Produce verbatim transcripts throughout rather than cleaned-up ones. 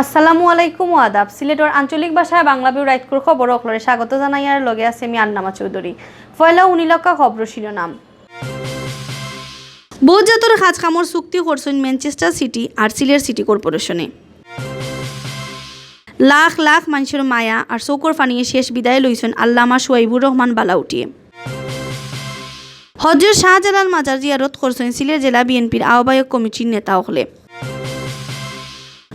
আসসালামু আলাইকুম ও আদাব। সিলেটর আঞ্চলিক ভাষায় বাংলা ভিউ রাইতকুর খবর অকলরে স্বাগত জানাইয়ার লগে আছি আমি আন্নামা চৌধুরী। পয়লা হুনিলাউক্কা খবরর শিরোনাম। বউত জাতর কাজ কামর চুক্তি করছইন ম্যানচেস্টার সিটি আর সিলেট সিটি কর্পোরেশনে। লাখ লাখ মানষর মায়া আর চউখর পানিয়ে শেষ বিদায় লইছইন আল্লামা সুয়াইবুর রহমান বালাউটিয়ে। হজরত শাহজালাল মাজার জিয়ারত করছইন সিলেট জেলা বিএনপির আহ্বায়ক কমিটির নেতা অকলে।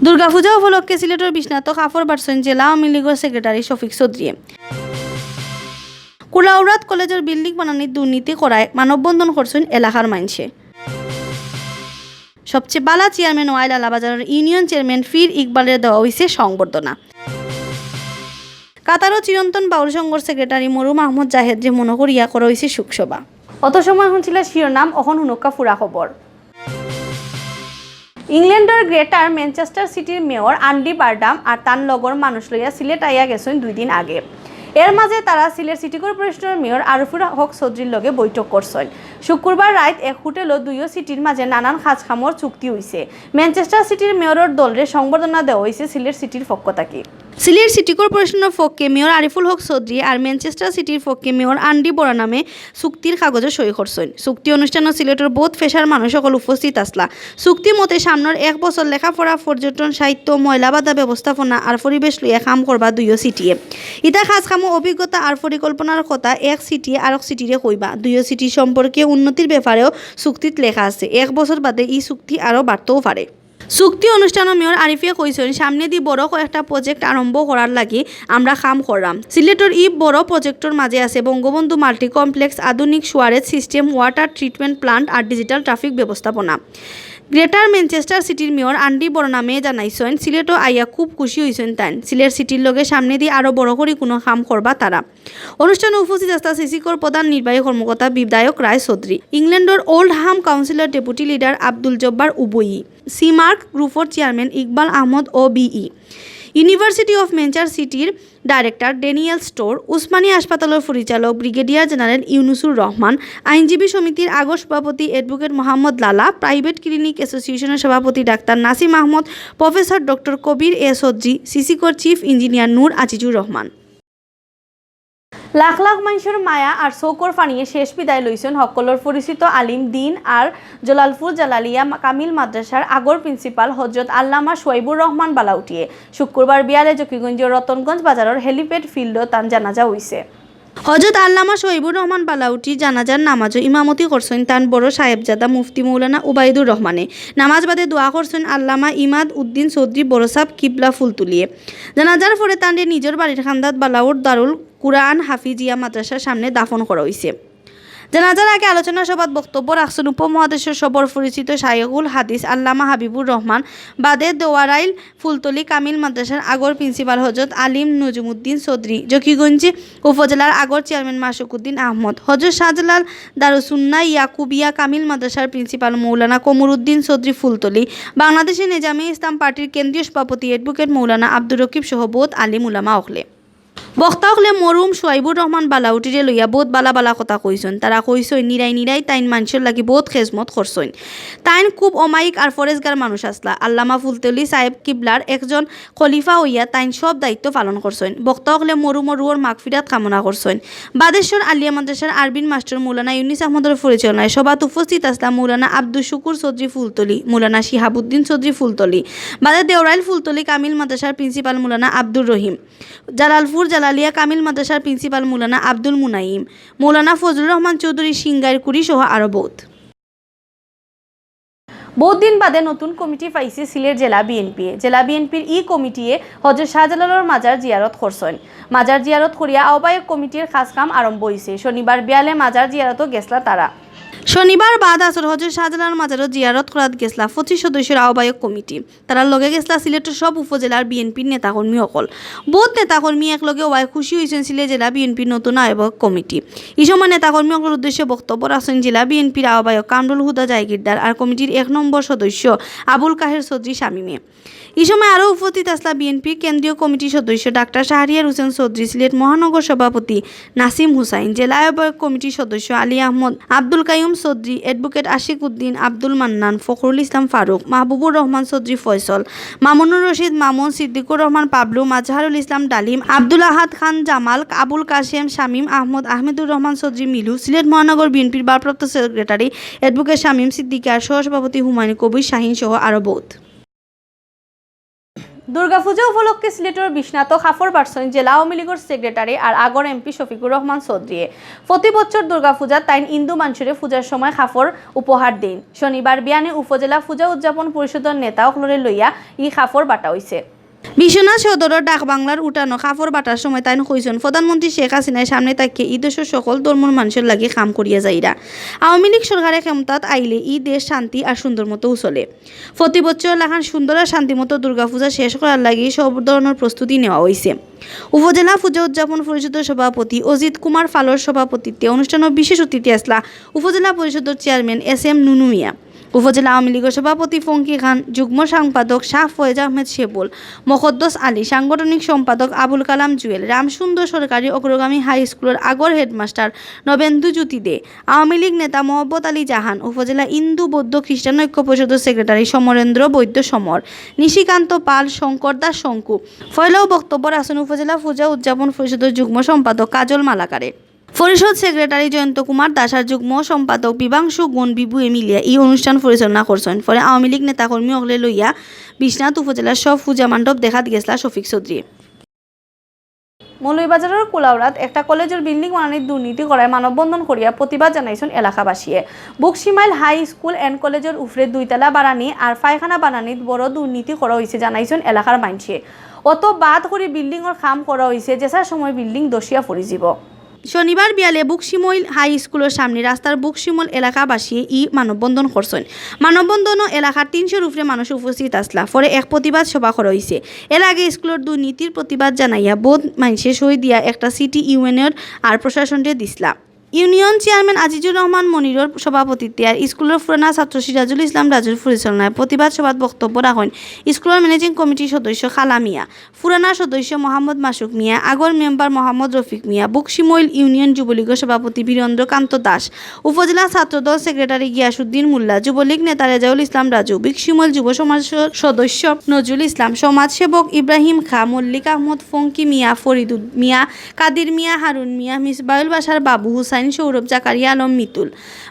দুর্গাপূজা উপলক্ষে সিলেটর বিশ্বনাথো কাপড় বাটছইন জেলা আওয়ামী লীগর সেক্রেটারি শফিক চৌধুরীয়ে। কুলাউড়াত কলেজর বিল্ডিং বানানির দুর্নীতি করায় মানববন্ধন করছইন এলাকার মানষে। সবচেয়ে বালা চেয়ারম্যান ওয়াইল আলাবাজারর ইউনিয়ন চেয়ারম্যান পীর ইকবালরে দেওয়া অইছে সংবর্ধনা। কাতারো চিরন্তন বাউল সংঘর সেক্রেটারি মরুম আহমদ জাহেদরে মনো করিয়া করা অইছে শোকসভা। অত সময় হুনছিলা শিরোনাম, অখন হুনুক্কা পুরা খবর। ইংল্যান্ডর গ্রেটার ম্যানচেস্টার সিটির মেয়র আন্ডি বারডাম আর তান লগর মানুষ লইয়া সিলেট আইয়া গেছইন দুই দিন আগে। এর মাঝে তারা সিলেট সিটি কর্পোরেশনর মেয়র আরিফুল হক চৌধুরীর লগে বৈঠক করছইন। শুক্রবার রাইত এক হোটেলো দুইও সিটির মাঝে নানান কাজ কামর চুক্তি অইছে। ম্যানচেস্টার সিটির মেয়রর দলরে সংবর্ধনা দেওয়া অইছে সিলেট সিটির পক্ষ থাকি। সিলেট সিটি কর্পোরেশনর পক্ষে মেয়র আরিফুল হক চৌধুরী আর ম্যানচেস্টার সিটির পক্ষে মেয়র আন্ডি বরানামে চুক্তির কাগজো সই করছইন। চুক্তি অনুষ্ঠানো সিলেটর বউত পেশার মানুষ অকল উপস্থিত আছলা। চুক্তি মতে সামনর এক বছর লেখাপড়া, পর্যটন, সাহিত্য, ময়লা বাধা ব্যবস্থাপনা আর পরিবেশ লইয়া কাম করবা দুইও সিটিয়ে। ইতা কাজ কামো অভিজ্ঞতা আর পরিকল্পনার কথা এক সিটিয়ে আরক সিটিরে কইবা। দুইও সিটি সম্পর্কে উন্নতির ব্যাপারেও চুক্তিত লেখা আছে। এক বছর বাদে ই চুক্তি আরও বাড়তেও পারে। চুক্তি অনুষ্ঠানো মেয়র আরিফে কইছইন, সামনেদি বড় কয়েকটা প্রজেক্ট আরম্ভ করার লাগি আমরা কাম কররাম। সিলেটর ই বড় প্রজেক্টর মাঝে আছে বঙ্গবন্ধু মাল্টি কমপ্লেক্স, আধুনিক sewerage system, water treatment plant আর ডিজিটাল ট্রাফিক ব্যবস্থাপনা। গ্রেটার ম্যানচেস্টার সিটির মেয়র আন্ডি বরানামে জানাইছইন, সিলেটো আইয়া খুব খুশি অইছইন তাইন। সিলেট সিটির লগে সামনেদি আরও বড় করি কুনু কাম করবা তারা। অনুষ্ঠানো উপস্থিত আছলা সিসিকর প্রধান নির্বাহী কর্মকর্তা বিধায়ক রায় চৌধুরী, ইংল্যান্ডর Oldham councillor deputy leader Abdul Jabbar উবুই, সিমার্ক গ্রুপর chairman Iqbal Ahmed O B E, university of Manchester সিটির ডাইরেক্টর ড্যানিয়েল স্টোর, উসমানী হাসপাতালর পরিচালক ব্রিগেডিয়ার জেনারেল ইউনুসুর রহমান, আইনজীবী সমিতির আগর সভাপতি অ্যাডভোকেট মোহাম্মদ লালা, প্রাইভেট ক্লিনিক অ্যাসোসিয়েশনর সভাপতি ডাক্তার নাসিম আহমদ, প্রফেসর ডক্টর কবির এ চৌধুরী, সিসিকর চিফ ইঞ্জিনিয়ার নূর আজিজুর রহমান। লাখ লাখ মানষর মায়া আর চউখর পানিয়ে শেষ বিদায় লইছইন হক্কলর পরিচিত আলিম দিন আর জালালপুর জালালিয়া মা-, কামিল মাদ্রাসার আগর প্রিন্সিপাল হজরত আল্লামা সুয়াইবুর রহমান বালাউটিয়ে। শুক্রবার বিয়ালে জকিগঞ্জর রতনগঞ্জ বাজারর হেলিপ্যাড ফিল্ডো তান জানাজা অইছে। হজরত আল্লামা সুয়াইবুর রহমান বালাউটির জানাজার নামাজো ইমামতি করছইন তান বড় সাহেবজাদা মুফতি মৌলানা উবাইদুর রহমানে। নামাজ বাদে দোয়া করছইন আল্লামা ইমাদ উদ্দিন চৌধুরী বড়সাব কিবলা ফুলতলিয়ে। জানাজার পরে তানরে নিজর বাড়ির কান্দাত বালাউর দারুল কুরআন হাফিজিয়া মাদ্রাসার সামনে দাফন করা অইছে। জানাজার আগে আলোচনা সভাত বক্তব্য রাখছইন উপমহাদেশর সবর পরিচিত শায়খুল হাদিস আল্লামা হাবিবুর রহমান, বাদে দেওয়ারাইল ফুলতলি কামিল মাদ্রাসার আগর প্রিন্সিপাল হজরত আলিম নজমুদ্দিন চৌধুরী, জকিগঞ্জ উপজেলার আগর চেয়ারম্যান মাসুকুদ্দিন আহমদ, হজরত শাহজালাল দারুসুন্না ইয়াকুবিয়া কামিল মাদ্রাসার প্রিন্সিপাল মৌলানা কমরুদ্দিন চৌধুরী ফুলতলি, বাংলাদেশে নিজামে ইসলাম পার্টির কেন্দ্রীয় সভাপতি অ্যাডভোকেট মৌলানা আব্দুর রকিব সহ বউত আলিম উলামা অকলে। বক্তা অকলে মরহুম সুয়াইবুর রহমান বালাউটিরে লইয়া বউত বালা বালা কথা কইছইন। তারা কইছইন, নিরাই নিরাই তাইন মানষর লাগি বউত খেজমত করছইন। তাইন খুব অমায়িক আর পরেজগার মানুষ আছলা। আল্লামা ফুলতলি সাহেব কিবলার একজন খলিফা অইয়া তাইন সব দায়িত্ব পালন করছইন। বক্তা অকলে মরহুমর রুহর মাগফিরাত কামনা করছইন। বাদেশ্বর আলিয়া মাদ্রাসার আরবিন মাস্টার মৌলানা ইউনিস আহমদর পরিচালনায় সভাত উপস্থিত আছলা মৌলানা আব্দুস শুকুর চৌধুরী ফুলতলি, মৌলানা শিহাবুদ্দিন চৌধুরী ফুলতলি, বাদে দেওরাইল ফুলতলি কামিল মাদ্রাসার প্রিন্সিপাল মৌলানা আব্দুর রহিম, জালালপুর জালালিয়া কামিল মাদ্রাসার প্রিন্সিপাল মৌলানা আব্দুল মুনাইম, মৌলানা ফজলুর রহমান চৌধুরী সিঙ্গাইরকুড়ি সহ আরো বউত। বউত দিন বাদে নতুন কমিটি পাইছে সিলেট জেলা বিএনপিয়ে। জেলা বিএনপির ই কমিটিয়ে হজরত শাহজালালর মাজার জিয়ারত করছইন। মাজার জিয়ারত করিয়া আহ্বায়ক কমিটির কাজ কাম আরম্ভ অইছে। শনিবার বিয়ালে মাজার জিয়ারতো গেছলা তারা। শনিবার বাদ আসর হজরত শাহজালালর মাজারো জিয়ারত করাত গেছলা পঁচিশ সদস্যর আহ্বায়ক কমিটি। তারার লগে গেছলা সিলেটর সব উপজেলার বিএনপির নেতাকর্মী অকল। বউত নেতাকর্মী একলগে অওয়ায় খুশি অইছইন সিলেট জেলা বিএনপির নতুন আহ্বায়ক কমিটি। ই সময় নেতাকর্মী অকলর উদ্দেশ্যে বক্তব্য রাখছইন জেলা বিএনপির আহ্বায়ক কামরুল হুদা জায়গিরদার আর কমিটির এক নম্বর সদস্য আবুল কাহের চৌধুরী শামীমে। ই সময় আরো উপস্থিত আছলা বিএনপির কেন্দ্রীয় কমিটির সদস্য ডাক্তার শাহরিয়ার হোসেন চৌধুরী, সিলেট মহানগর সভাপতি নাসিম হুসাইন, জেলা আহ্বায়ক কমিটির সদস্য আলী আহমদ, আব্দুল কাইয়ুম, চৌধুরী, অ্যাডভোকেট আশিক উদ্দিন, আব্দুল মান্নান, ফখরুল ইসলাম ফারুক, মাহবুবুর রহমান চৌধুরী ফয়সল, মামুনুর রশিদ মামুন, সিদ্দিকুর রহমান পাবলু, মাজহারুল ইসলাম ডালিম, আব্দুল আহাদ খান জামাল, আবুল কাশেম, শামীম আহমদ, আহমেদুর রহমান চৌধুরী মিলু, সিলেট মহানগর বিএনপির ভারপ্রাপ্ত সেক্রেটারি অ্যাডভোকেট শামীম সিদ্দিকী আর সহসভাপতি হুমায়ুন কবির শাহিন সহ আরও বহুত। দুর্গাপূজা উপলক্ষে সিলেটর বিশ্বনাথো কাপড় বাটছইন জেলা আওয়ামী লীগর সেক্রেটারি আর আগর এমপি শফিকুর রহমান চৌধুরীয়ে। প্রতি বছর দুর্গাপূজাত তাইন হিন্দু মানষরে পূজার সময় কাপড় উপহার দেইন। শনিবার বিয়ানে উপজেলা পূজা উদযাপন পরিষদর নেতা অকলরে লইয়া ই কাপড় বাটা অইছে। বিশ্বনাথ সদরর ডাকবাংলার উঠানো কাপড় বাটার সময় তাইন কইছইন, প্রধানমন্ত্রী শেখ হাসিনায় সামনে থাকিয়া ই দেশর সকল ধর্মর মানষর লাগি কাম করিয়া যাইরা। আওয়ামী লীগ সরকারে ক্ষমতাত আইলে ই দেশ শান্তি আর সুন্দর মতো চলে। প্রতি বছর লাখান সুন্দর আর শান্তিমতো দুর্গাপূজা শেষ করার লাগি সব ধরনর প্রস্তুতি নেওয়া অইছে। উপজেলা পূজা উদযাপন পরিষদর সভাপতি অজিত কুমার পালর সভাপতিত্বে অনুষ্ঠানো বিশেষ অতিথি আছলা উপজেলা পরিষদর চেয়ারম্যান এস এম নুনু মিয়া, উপজেলা আওয়ামী লীগর সভাপতি ফঙ্কি খান, যুগ্ম সম্পাদক শাহ ফয়েজ আহমেদ শেবুল, মকদ্দস আলী, সাংগঠনিক সম্পাদক আবুল কালাম জুয়েল, রামসুন্দর সরকারি অগ্রগামী হাই স্কুলর আগর হেডমাস্টার নবেন্দু জ্যোতি দে, আওয়ামী লীগ নেতা মোহাম্মদ আলী জাহান, উপজেলা হিন্দু বৌদ্ধ খ্রিস্টান ঐক্য পরিষদর সেক্রেটারি সমরেন্দ্র বৈদ্য সমর, নিশিকান্ত পাল, শঙ্কর দাস শঙ্কু। পয়লাউ বক্তব্য রাখছইন উপজেলা পূজা উদযাপন পরিষদর যুগ্ম সম্পাদক কাজল মালাকারে, পরিষদ সেক্রেটারি জয়ন্ত কুমার দাস আর যুগ্ম সম্পাদক বিভাংশু গুণ বিভুয়ে মিলিয়া ই অনুষ্ঠান পরিচালনা করছইন। পরে আওয়ামী লীগ নেতাকর্মী অকলরে লইয়া বিশ্বনাথ উপজেলার সব পূজা মণ্ডপ দেখাত গেছলা শফিক চৌধুরী। মৌলভীবাজারর কুলাউড়াত একটা কলেজর বিল্ডিং বানানিত দুর্নীতি করায় মানববন্ধন করিয়া প্রতিবাদ জানাইছইন এলাকাবাসীয়ে। বুকশিমইল হাই স্কুল এন্ড কলেজর উপরে দুইতলা বানানি আর পায়খানা বানানিত বড় দুর্নীতি করা অইছে জানাইছইন এলাকার মানষে। অত বাদ করি বিল্ডিংর কাম করা অইছে, যেছার সময় বিল্ডিং ধসিয়া পড়ি যিবো। শনিবার বিয়ালে বুকশিমইল হাই স্কুলর সামনে রাস্তার বুকশিমইল এলাকাবাসীয়ে ই মানববন্ধন করছইন। মানববন্ধনো এলাকার তিনশোর উপরে মানুষ উপস্থিত আছলা। পরে এক প্রতিবাদ সভা করা অইছে। এর আগে স্কুলর দুর্নীতির প্রতিবাদ জানাইয়া বউত মানষে সই দিয়া একটা চিঠি ইউনিয়নর আর প্রশাসনরে দিছলা। ইউনিয়ন চেয়ারম্যান আজিজুর রহমান মনিরর সভাপতিত্বে আর স্কুলর পুরানা ছাত্র সিরাজুল ইসলাম রাজুর পরিচালনায় প্রতিবাদ সভাত বক্তব্য রাখইন স্কুলর ম্যানেজিং কমিটির সদস্য খালা মিয়া, পুরানা সদস্য মোহাম্মদ মাসুক মিয়া, আগর মেম্বার মোহাম্মদ রফিক মিয়া, বুকশিমইল ইউনিয়ন যুবলীগর সভাপতি বীরেন্দ্রকান্ত দাস, উপজেলা ছাত্রদল সেক্রেটারি গিয়াসুদ্দিন মোল্লা, যুবলীগ নেতা রেজাউল ইসলাম রাজু, বুকশিমইল যুব সমাজর সদস্য নজরুল ইসলাম, সমাজসেবক ইব্রাহিম খাঁ, মল্লিক আহমদ, ফঙ্কি মিয়া, ফরিদুল মিয়া, কাদির মিয়া, হারুন মিয়া, মিসবাউল বাশার বাবু, হুসাইন, সৌরভ, জাকারিয়া আলম, মিতুল।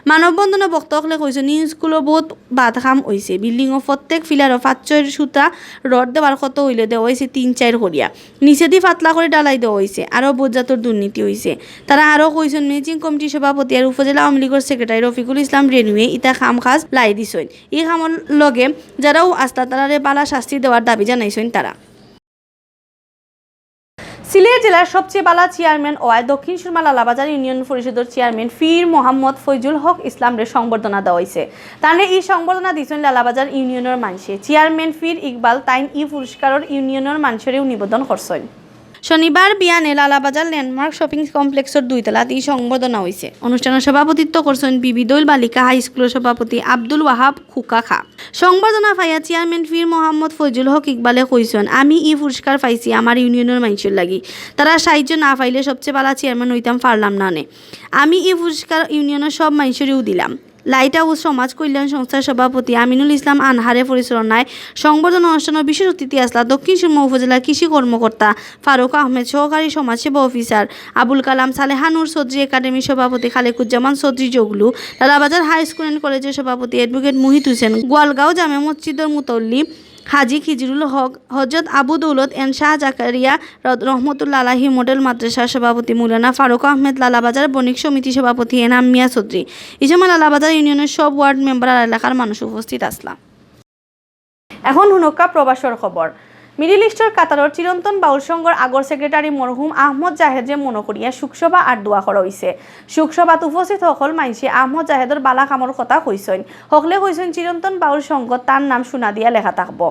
মানববন্ধনো বক্তা অকলে কইছইন, ই স্কুলো বউত বাদ কাম অইছে। বিল্ডিংও প্রত্যেক পিলারো পাঁচ ছয় সুতা রড দেওয়ার কথা অইলে দেওয়া অইছে তিন চাইর করিয়া। নিচেদি পাতলা করি ঢালাই দেওয়া অইছে। আরও বউত জাতর দুর্নীতি অইছে। তারা আরও কইছইন, ম্যানেজিং কমিটির সভাপতি আর উপজেলা আওয়ামী লীগর সেক্রেটারি রফিকুল ইসলাম রেনুয়ে ইতা কাম কাজ লাই দিছইন। ই কামর লগে যারাও আছলা তারারে বালা শাস্তি দেওয়ার দাবি জানাইছইন তারা। সিলেট জেলার সবচেয়ে বালা চেয়ারম্যান অওয়ায় দক্ষিণ সুরমা লালাবাজার ইউনিয়ন পরিষদর চেয়ারম্যান পীর মোহাম্মদ ফৈজুল হক ইসলামরে সংবর্ধনা দেওয়া অইছে। তানরে ই সংবর্ধনা দিছইন লালাবাজার ইউনিয়নর মানষে। চেয়ারম্যান পীর ইকবাল তাইন ই পুরস্কারর ইউনিয়নর মানষরেও নিবেদন করছইন। শনিবার বিয়ানে লালাবাজার ল্যান্ডমার্ক শপিং কমপ্লেক্সর দুইতলাত ই সংবর্ধনা অইছে। অনুষ্ঠানো সভাপতিত্ব করছইন বিবি দৈল বালিকা হাই স্কুলর সভাপতি আব্দুল ওয়াহাব খুকা খাঁ। সংবর্ধনা পাইয়া চেয়ারম্যান পীর মোহাম্মদ ফৈজুল হক ইকবালে কইছইন, আমি ই পুরস্কার পাইছি আমার ইউনিয়নর মানষর লাগি। তারার সাহায্য না পাইলে সবচেয়ে বালা চেয়ারম্যান অইতাম পারলাম না নে। আমি ই পুরস্কার ইউনিয়নর সব মানষরেও দিলাম। লাইট হাউস সমাজ কল্যাণ সংস্থার সভাপতি আমিনুল ইসলাম আনহারে পরিচালনায় সংবর্ধনা অনুষ্ঠানো বিশেষ অতিথি আছলা দক্ষিণ সুরমা উপজেলার কৃষি কর্মকর্তা ফারুক আহমেদ, সহকারী সমাজসেবা অফিসার আবুল কালাম, সালেহানুর চৌধুরী, একাডেমির সভাপতি খালেকুজ্জামান চৌধুরী জগলু, লালাবাজার হাই স্কুল অ্যান্ড কলেজর সভাপতি অ্যাডভোকেট মুহিত হোসেন, গোয়ালগাঁও জামে মসজিদর মুতল্লি হাজি খিজিরুল হক, হজরত আবু দৌলত এন শাহ জাকারিয়া রদ-, রহমতুল্লাহ আলাইহি মডেল মাদ্রাসার সভাপতি মৌলানা ফারুক আহমেদ, লালাবাজার বণিক সমিতি সভাপতি এনাম মিয়া চৌধুরী। ই সময় লালাবাজার ইউনিয়নর সব ওয়ার্ড মেম্বার আর এলাকার মানুষ উপস্থিত আছলা। এখন হুনউক্কা প্রবাসর খবর। মিডল ইস্টর কাতারর চিরন্তন বাউল সংঘর আগর সেক্রেটারি মরহুম আহমদ জাহেদরে মনো করিয়া শোকসভা আর দোয়া করা অইছে। শোকসভাত উপস্থিত হকল মানষে আহমদ জাহেদর বালা কামর কথা কইছইন। হকলে কইছইন চিরন্তন বাউল সংঘত তার নাম সোনা দিয়া লেখা থাকবো।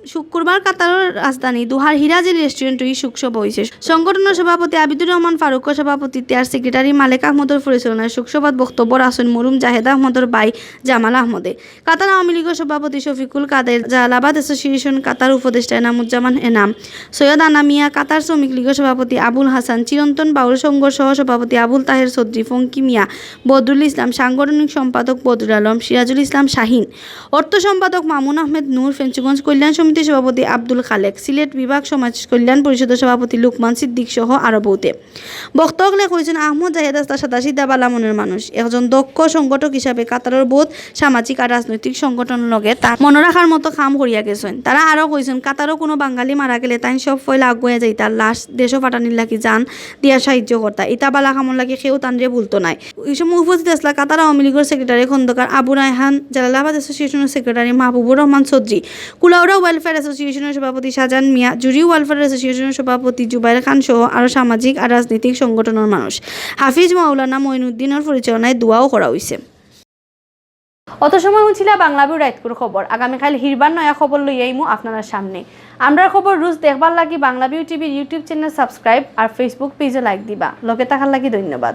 শুক্রবার কাতারর রাজধানী দোহার হিরাজিল রেস্টুরেন্টো ই শোকসভা অইছে। সংগঠনর সভাপতি আবিদুর রহমান ফারুকর সভাপতিত্বে আর সেক্রেটারি মালেক আহমদর পরিচালনায় শোকসভাত বক্তব্য রাখছইন মরহুম জাহেদ আহমদর ভাই জামাল আহমদে, কাতার আওয়ামী লীগর সভাপতি শফিকুল কাদের, জালালাবাদ অ্যাসোসিয়েশন কাতার উপদেষ্টা এনামুজ্জামান এনাম, সৈয়দ আনা মিয়া, কাতার শ্রমিক লীগর সভাপতি আবুল হাসান, চিরন্তন বাউল সংঘর সহ সভাপতি আবুল তাহের চৌধুরী, ফঙ্কি মিয়া, বদরুল ইসলাম, সাংগঠনিক সম্পাদক বদরুল আলম, সিরাজুল ইসলাম শাহিন, অর্থ সম্পাদক মামুন আহমেদ নূর, ফেঞ্চুগঞ্জ কল্যাণ সমিতির সভাপতি আব্দুল খালেক, সিলেট বিভাগ সমাজ কল্যাণ পরিষদর সভাপতি লুকমান সিদ্দিক সহ আরো বউতে। বক্তা অকলে কইছইন, আহমদ জাহেদ আস্তা সাদাসিধা বালা মনর মানুষ। একজন দক্ষ সংগঠক হিসাবে কাতারর বউত সামাজিক আর রাজনৈতিক সংগঠনর লগে তার মনো রাখার মতো কাম করিয়া গেছইন। তারা আরো কইছইন, কাতারো কুনু বাঙালি মারা গেলে তাইন সব পয়লা আগুয়াইয়া যাইতা লাশ দেশো পাঠানির লাগি জান দিয়া সাহায্য করতা। ইতা বালা কামর লাগি কেউ তানরে ভুলতো নায়। ই সময় উপস্থিত আছলা কাতার আওয়ামী লীগর সেক্রেটারি খন্দকার আবু রায়হান, জালালাবাদ অ্যাসোসিয়েশনর সেক্রেটারি মাহবুবুর রহমান চৌধুরী, কুলাউড়া ওয়েলফেয়ার অ্যাসোসিয়েশনর সভাপতি শাহজাহান মিয়া, জুড়ি ওয়েলফেয়ার অ্যাসোসিয়েশনর সভাপতি জুবাইর খান সহ আরো সামাজিক আর রাজনৈতিক সংগঠনর মানুষ। হাফিজ মাওলানা মইনুদ্দিনর পরিচালনায় দোয়াও করা অইছে। অত সময় হুনছিলা বাংলা ভিউ রাইতকুর খবর। আগামীকাইল হিরবার নয়া খবর লইয়া আইমু আপনারার সামনে। আমরার খবর রোজ দেখবার লাগি বাংলা ভিউ টিভির YouTube চ্যানেল সাবস্ক্রাইব আর Facebook পেজে লাইক দিবা। লগে থাকার লাগি ধন্যবাদ।